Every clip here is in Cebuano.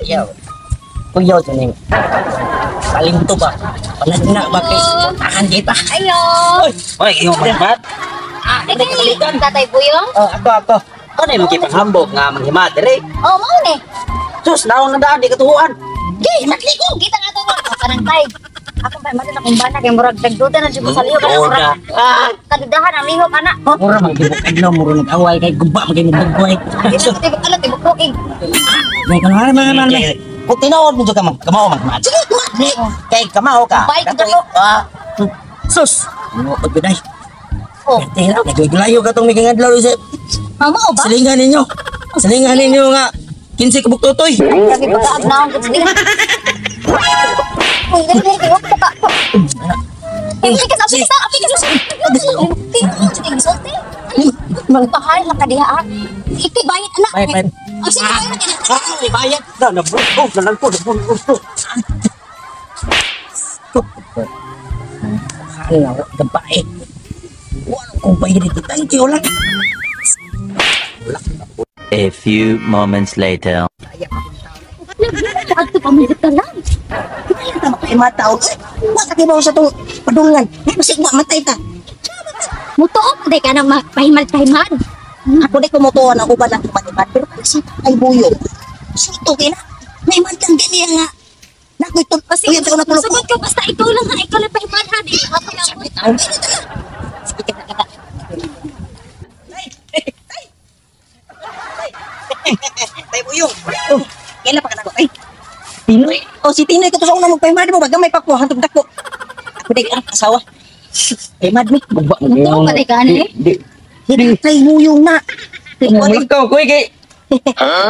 Ayaw. Kuyaw sa ning. Palinto ba? Panagna ba kay tahan di pa? Ayo. Oy, imo magmat. Ah, Ikaw Tatay Buyong? Oh, ako ako. Ano yung makipanghambog nga manghimad dire? Oh, mao ni. Sus, naong na daan di katuhuan. Gay, matlikong kita nga to. Oh, kanang tay. Ako pa man akong bana kay murag dagduda na jud ko sa lihok ana murag. Ah, Kadudahan ang lihok ana. mura man gibok adlaw, mura nag-away kay guba man kay nagdagway. So, tibok ala tibok tuig. May kanang man man. Kung tinuod mo jud ka man, kamao man. Sige, kay kamao ka. Bye, Kato- ko. Ah, Sus. Mo pud day. Oh, Tira, naglayo ka tong migang adlaw sa mao ba? silingan ninyo. Silingan ninyo nga 15 ka buktotoy. Grabe pagkaag na akong kutsli. Uy, dali dali dali ka. Ay, ka sa apik sa apik sa. Sulti. Magpahal lang ka diha. Ah. Ikay bayad anak. Bayad, bayad. Oh, sige, bayad ka na. Ah, may bayad. Na, na, bro. Oh, nalang ko, na, Hala, wa gabae. Wa kong bayad dito. Thank you lang. A few moments later. Adto pamilit ka lang. Kaya ta makaimata og wa ka kibaw sa tong padulngan. Basig wa matay ta. Mutuok day ka nang pahimal-pahimal. Ako di kumutuan ang uban ang kumatiman pero kasi ay buyong. Sulto kay na. May man kang dili nga. Nakoy tun. Kasi Uy, ang natulog ko. Masabot ka basta ikaw lang ha, ikaw lang pahimal ha. Di ako lang. Ang dili ta. Sige ka ka. Tay buyong. Oh, kaila pa ka nako tay. Tinoy. Oh, si Tinoy kato sa una magpahimad mo baga may pakpo hantog dako. Ako di ang asawa. Pahimad mi. Guba mo. Mutuok pa day ka ani. Di. Tay buyong na. Ikaw, kuy kay.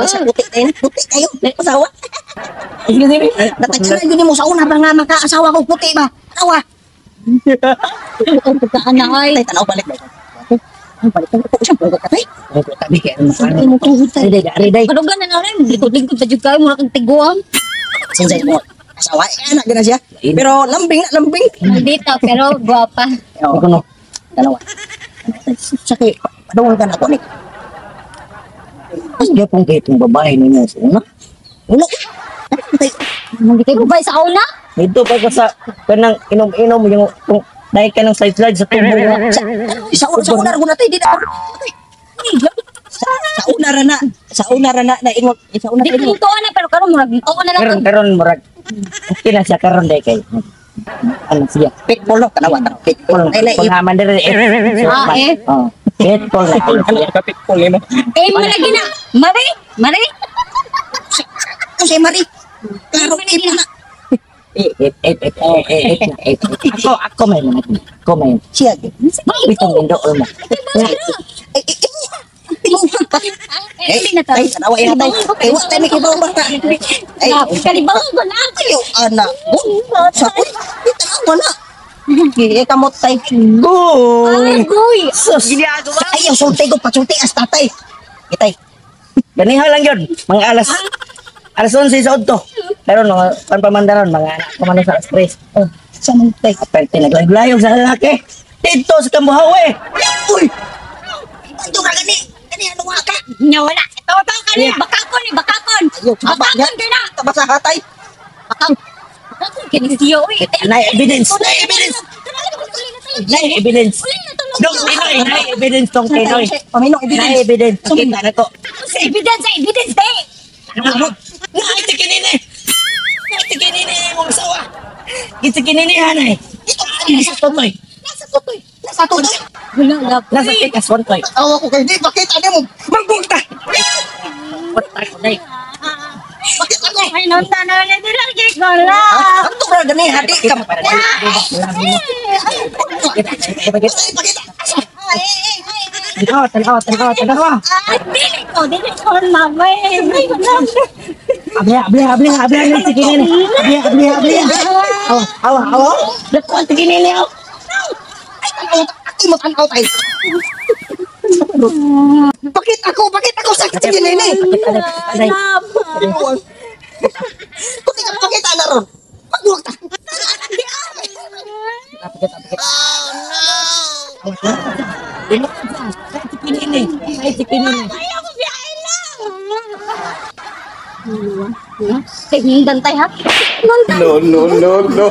Sa puti tayo na. Puti kayo. Asawa. Sige, sige. Natagsanan yun mo sa una ba nga makaasawa ko puti ba? Asawa. Ang pagkaan na ay. Tay, tanaw balik. Ang balik ko siya bugo ka tay. Tabi kay ano. Ay mo tuhod tay. Ariday, ariday. Kadugan na na rin. Likod-likod sa jud kayo mura kang tiguang. Sensei mo. Asawa eh, anak gana siya. Pero lambing na lambing. Maldita pero guwapa. Ako no. Dalawa. Sakay, padungol ka na ako ni. Mas gyapon kay itong babae ninyo sa una. Ulo. Tay, Mangitay ko ba sa una? Dito pa ka sa kanang inom-inom yung tung dahil ka ng slide-slide sa tubo nga. Sa sa una sa una ra ko na tay di na. Sa, sa una ra na, sa una ra na na ingon, sa una Di ra ko tuwa na pero karon murag tuwa na lang. Karon karon murag okay na siya karon dai kay. Ano siya? Pitbull no, tanawa ta. Pitbull. Ay lai Panghaman diri eh. Ah, eh. Oh. Pitbull na kayo siya. Kapitpol mo. Eh mo lagi na. Mari, mari. Kasi Mari. Klaro ip na. Eh, eh, eh, eh, eh, eh, eh, eh. Ako, ako may mga. Ako may. Siya. Bitong indool mo. Ay, ay, ay. Pinuhan pa. Eh, hindi na to. Ay, tanawa ina tay. Ay, wa tay may kibaw ba ka? Ay, Kalibaw ko na. ayo ana. Sa uy, di tanawa na. Eh, kamot tay. Goy! Agoy. Sus! Ay, ang sulti ko pasulti as tatay. Itay. Ganiha lang yun. Mga alas alas 11 sa udto. Pero no, kan pamandaron, mga anak ko man sa alas 3. Oh, sa mong tay. Aperte naglayog sa lalaki. Dito sa Kambuhawe. Uy! Ito ka gani. Gani ano nga ka? Nya wala. Tawa tawa ka ni bakakon ni bakakon. Ayo, taba niya. Bakakon kay na. Taba sa hatay. Bakang. Bakakon kini siya oy. Nay evidence, nay evidence. Nay evidence. Dong Pinoy, nay evidence tong Pinoy. Paminong Nay evidence. evidence. Pakita na ko. Sa evidence, sa evidence day. Nay tikinini. Nay tikinini imong sawa. Gitikinini hanay. Nasa tutoy. Nasa tutoy. Nasa tutoy. Wala na. Nasa tikas kontoy. Awa ko kay di pakita nimo. Magbugta. Punta ko day. Pakita ko. Ay, non na na na dira kay ko la. Anto ra gani hadi ka. Pakita. Ay, pakita. Tanawa, tanawa, tanawa, tanawa. Ay, dili ko, dili ko mama. Ay, wala. Abli, abli, abli, abli, abli, tikinini. Abli, abli, abli. Awa, awa, awa. Dakuan tikinini, aw. Ay, tanaw. Ako mo tanaw tay. Pakita ko, pakita ko sa kinini. Aday. Kung di ka pakita na ron. Magbuwag ta. Apikit, apikit. Oh, no! Ay, tikinini. Ay, tikinini. Ayaw ko biyahe lang. Kay hindan tay ha. No, no, no, no.